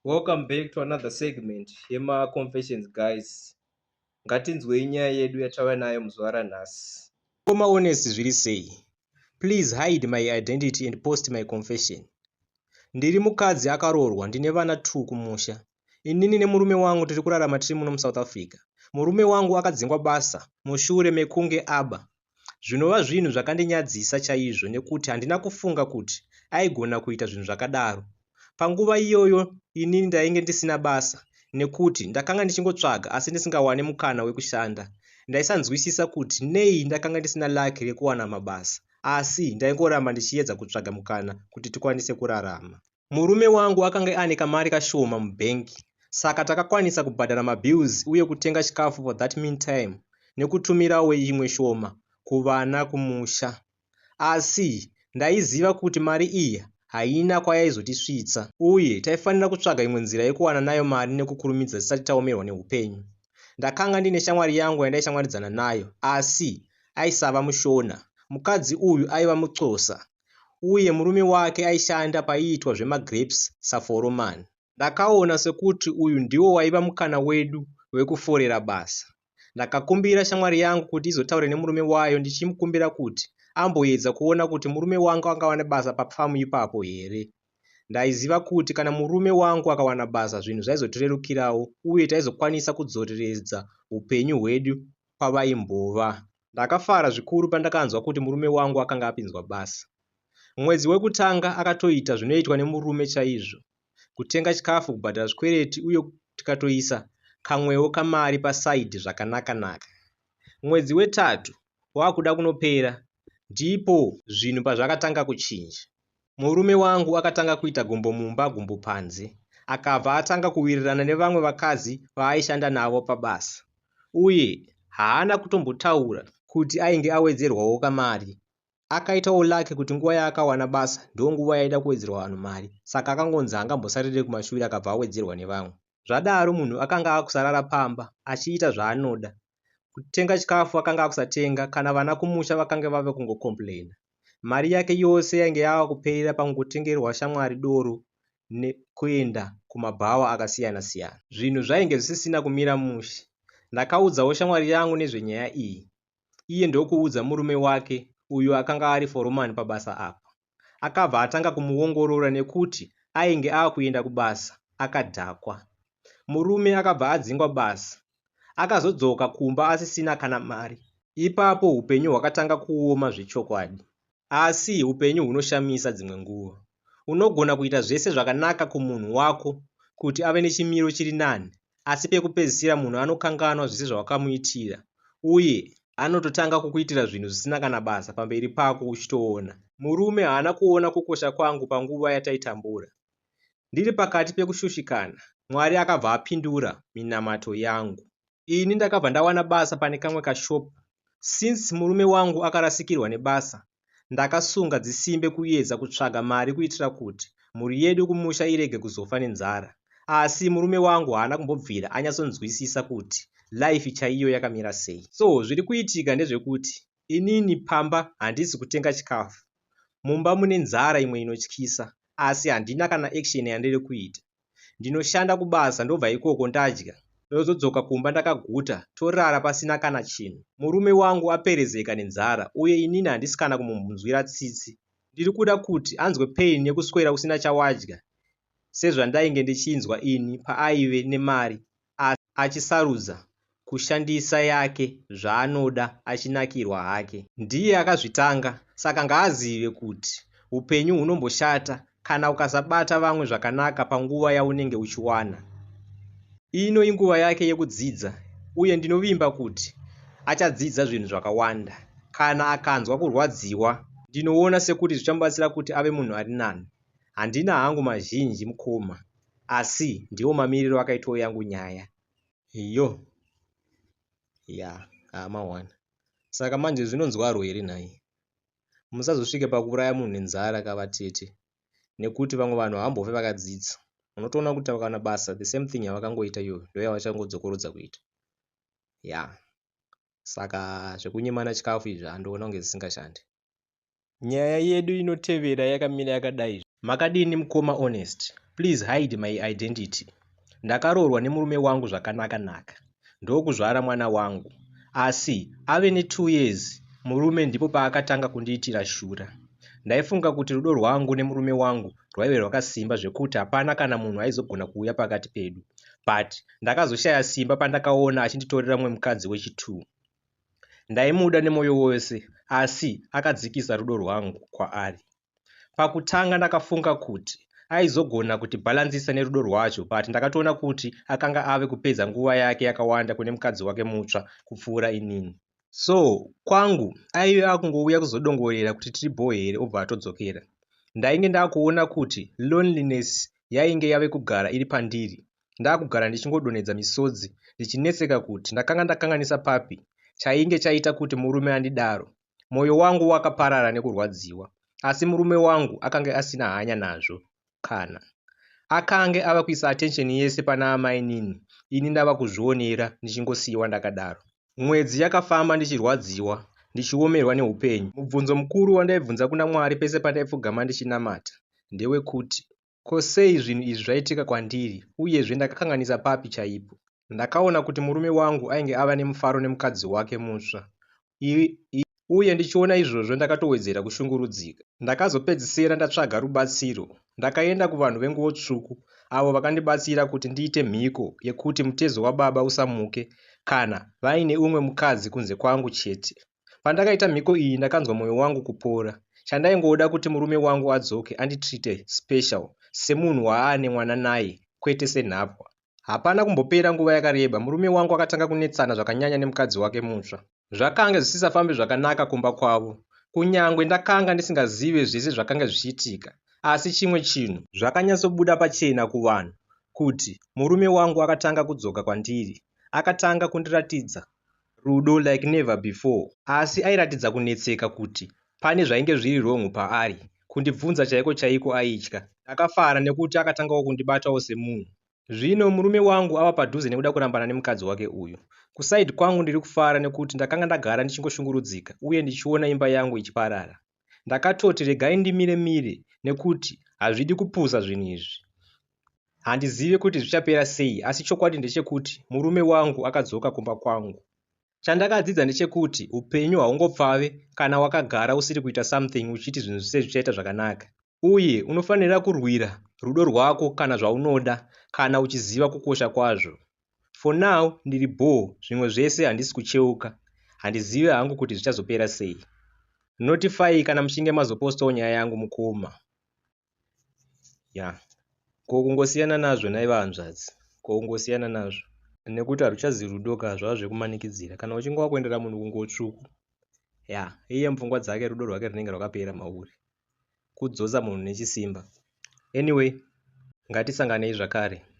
Welcome back to another segment yemaconfessions guys. Ngatinzwei nyaya yedu yatauya nayo muzuva ranhasi. Mukoma Honest zviri sei? Please hide my identity and post my confession. Ndiri mukadzi akaroorwa ndine vana 2 kumusha. Inini nemurume wangu tiri kurarama tiri muno muSouth Africa. Murume wangu akadzingwa basa mushure mekunge aba zvinova zvinhu zvakandinyadzisa chaizvo nekuti handina kufunga kuti aigona kuita zvinhu zvakadaro. Panguva iyoyo inini ndainge ndisina basa nekuti ndakanga ndichingotsvaga asi ndisingawane mukana wekushanda. Ndaisanzwisisa kuti nei ndakanga ndisina luck rekuwana mabasa asi ndaingoramba ndichiedza kutsvaga mukana kuti tikwanise kurarama. Murume wangu akange ane kamari kashoma mubank saka takakwanisa kubhadhara mabills uye kutenga chikafu for that mean time nekutumirawo imwe shoma kuvana kumusha. Asi ndaiziva kuti mari iyi haina kwayaizotisvitsa uye taifanira kutsvaga imwe nzira yekuwana nayo mari nekukurumidza tisati taomerwa neupenyu. Ndakanga ndine shamwari yangu yandaishamwaridzana nayo asi aisava muShona. Mukadzi uyu aiva muXhosa uye murume wake aishanda paiitwa zvemagrapes saforomani. Ndakaona sekuti uyu ndiwo waiva mukana wedu wekuforera basa. Ndakakumbira shamwari yangu kuti izotaure nemurume wayo ndichimukumbira kuti amboedza kuona kuti murume wangu angawane basa pafamu ipapo here. Ndaiziva kuti kana murume wangu akawana basa zvinhu zvaizotirerukirawo uye taizokwanisa kudzoreredza upenyu hwedu pavaimbova. Ndakafara zvikuru pandakanzwa kuti murume wangu akanga apinzwa basa. Mwedzi wekutanga akatoita zvinoitwa nemurume chaizvo, kutenga chikafu, kubhadhara zvikwereti uye tikatoisa kamwewo kamari pasaidhi zvakanaka-naka. Mwedzi wetatu wakuda kunopera ndipo zvinhu pazvakatanga kuchinja. Murume wangu akatanga kuita gumbo mumba gumbo panze. Akabva atanga kuwirirana nevamwe vakadzi vaaishanda navo pabasa uye haana kutombotaura kuti ainge awedzerwawo kamari. Akaitawo lucky kuti nguva yaakawana basa ndonguva yaida kuwedzerwa vanhu mari saka akangonzi haangambosarire kumashure akabva awedzerwa nevamwe. Zvadaro munhu akanga akusarara pamba achiita zvaanoda. Kutenga chikafu akanga akusatenga kana vana kumusha vakange vave kungocomplaina. Mari yake yose yainge yava kuperera pakungotengerwa shamwari doro nekuenda kumabhawa akasiyana-siyana. Zvinhu zvainge zvisisina kumira mushe. Ndakaudzawo shamwari yangu nezvenyaya iyi, iye ndokuudza murume wake uyo akanga ari foromani pabasa apa. Akabva atanga kumuongorora nekuti ainge ava kuenda kubasa akadhakwa. Murume akabva adzingwa basa. Akazodzoka kumba asisina kana mari. Ipapo hupenyu hwakatanga kuoma zvechokwadi. Asi hupenyu hunoshamisa dzimwe nguva. Unogona kuita zvese zvakanaka kumunhu wako kuti ave nechimiro chiri nani asi pekupedzisira munhu anokanganwa zvese zvawakamuitira uye anototanga kukuitira zvinhu zvisina kana basa pamberi pako uchitoona. Murume haana kuona kukosha kwangu panguva yataitambura. Ndiri pakati pekushushikana, Mwari akabva apindura minamato yangu. Ini ndakabva ndawana basa pane kamwe kashop. Since murume wangu akarasikirwa nebasa, ndakasunga dzisimbe kuedza kutsvaga mari kuitira kuti mhuri yedu kumusha irege kuzofa nenzara. Asi murume wangu haana kumbobvira anyatsonzwisisa kuti life chaiyo yakamira sei. So zviri kuitika ndezvekuti inini pamba handisi kutenga chikafu. Mumba mune nzara imwe inotyisa asi handina kana action yandiri kuita. Ndinoshanda kubasa ndobva ikoko ndadya ndozodzoka kumba ndakaguta torara pasina kana chinhu. Murume wangu aperezeka nenzara uye inini handisi kana kumunzwira tsitsi. Ndiri kuda kuti anzwe pain yekuswera usina chawadya sezvandainge ndichinzwa ini paaive nemari asi achisarudza kushandisa yake zvaanoda achinakirwa hake. Ndiye akazvitanga saka ngaazive kuti hupenyu hunomboshata kana ukasabata vamwe zvakanaka panguva yaunenge uchiwana. Ino inguva yake yekudzidza uye ndinovimba kuti achadzidza zvinhu zvakawanda. Kana akanzwa kurwadziwa ndinoona sekuti zvichamubatsira kuti ave munhu ari nani. Handina hangu mazhinji mukoma asi ndiwo mamiriro akaitawo yangu nyaya. Iyo ya hama one saka manje zvinonzwarwo here nhai musazosvike pakuuraya munhu nenzara kavatete nekuti vamwe vanhu havambofe vakadzidza unotoona kuti vakawana basa the same thing yavakangoita iyoyo ndoyavachangodzokorodza kuita ya saka zvekunyimana chikafu izvi handiona kunge zvisingashandi Nyaya yedu inotevera yakamira yakadai. Makadini mukoma Honest? Please hide my identity. Ndakaroorwa nemurume wangu zvakanaka naka ndokuzvara mwana wangu asi ave ne2 years murume ndipo paakatanga kundiitira shura. Ndaifunga kuti rudo rwangu nemurume wangu rwaive rwakasimba zvekuti hapana kana munhu aizogona kuuya pakati pedu but ndakazoshaya simba pandakaona achinditorera mumwe mukadzi wechi2. Ndaimuda nemoyo wose asi akadzikisa rudo rwangu kwaari. Pakutanga ndakafunga kuti aizogona kutibhalansisa nerudo rwacho but ndakatoona kuti akanga ave kupedza nguva yake yakawanda kune mukadzi wake mutsva kupfuura inini. So kwangu aive akungouya kuzodongorera kuti tiri bhoo here obva atodzokera. Ndainge ndakuona kuti loneliness yainge yave kugara iri pandiri ndakugara ndichingodonhedza misodzi ndichinetseka kuti ndakanga ndakanganisa papi chainge chaita kuti murume andidaro. Moyo wangu wakaparara nekurwadziwa asi murume wangu akanga asina hanya nazvo kana. Akange ava kuisa attention yese pana amainini ini ndava kuzvionera ndichingosiyiwa ndakadaro. Mwedzi yakafamba ndichirwadziwa ndichiomerwa neupenyu. Mubvunzo mukuru wandaibvunza kuna Mwari pese pandaipfugama ndichinamata ndewekuti ko sei zvinhu izvi zvaitika kwandiri uyezve ndakakanganisa papi chaipo. Ndakaona kuti murume wangu ainge ava nemufaro nemukadzi wake mutsva uye ndichiona izvozvo ndakatowedzera kushungurudzika. Ndakazopedzisira ndatsvaga rubatsiro. Ndakaenda kuvanhu venguo tsvuku avo vakandibatsira kuti ndiite mhiko yekuti mutezo wababa usamuke kana vaine umwe mukadzi kunze kwangu chete. Pandakaita mhiko iyi ndakanzwa moyo wangu kupora. Chandaingoda kuti murume wangu adzoke anditreate special semunhu waane mwana naye kwete senhapwa. Hapana kumbopera nguva yakareba murume wangu akatanga kunetsana zvakanyanya nemukadzi wake mutsva. Zvakange zvisisafambi zvakanaka kumba kwavo. Kunyangwe ndakanga ndisingazive zvese zvakanga zvichiitika asi chimwe chinhu zvakanyatsobuda pachena kuvanhu kuti murume wangu akatanga kudzoka kwandiri. Akatanga kundiratidza rudo like never before asi airatidza kunetseka kuti pane zvainge zviri wrong paari. Kundibvunza chaiko chaiko aitya. Ndakafara nekuti akatangawo kundibatawo semunhu. Zvino murume wangu ava padhuze nekuda kurambana nemukadzi wake uyu. Kuside kwangu ndiri kufara nekuti ndakanga ndagara ndichingoshungurudzika uye ndichiona imba yangu ichiparara. Ndakatoti regai ndimire mire nekuti hazvidi kupusa zvinhu izvi. Handizive kuti zvichapera sei asi chokwadi ndechekuti murume wangu akadzoka kumba kwangu. Chandakadzidza ndechekuti upenyu haungopfave kana wakagara usiri kuita something uchiti zvinhu zvese zvichaita zvakanaka. Uye unofanira kurwira rudo rwako kana zvaunoda kana uchiziva kukosha kwazvo. For now ndiri bhoo zvimwe zvese handisi kucheuka. Handizive hangu kuti zvichazopera sei. Notify kana muchinge mazopostawo nyaya yangu mukoma. Ya ko kungosiyana nazvo nhai vahanzvadzi ko kungosiyana nazvo nekuti haruchazi rudo ka zvava zvekumanikidzira kana uchinge wakuendera munhu kunguo tsvuku ya iye mupfungwa dzake rudo rwake runenge rwakapera mauri kudzosa munhu nechisimba anyway ngatisanganei zvakare.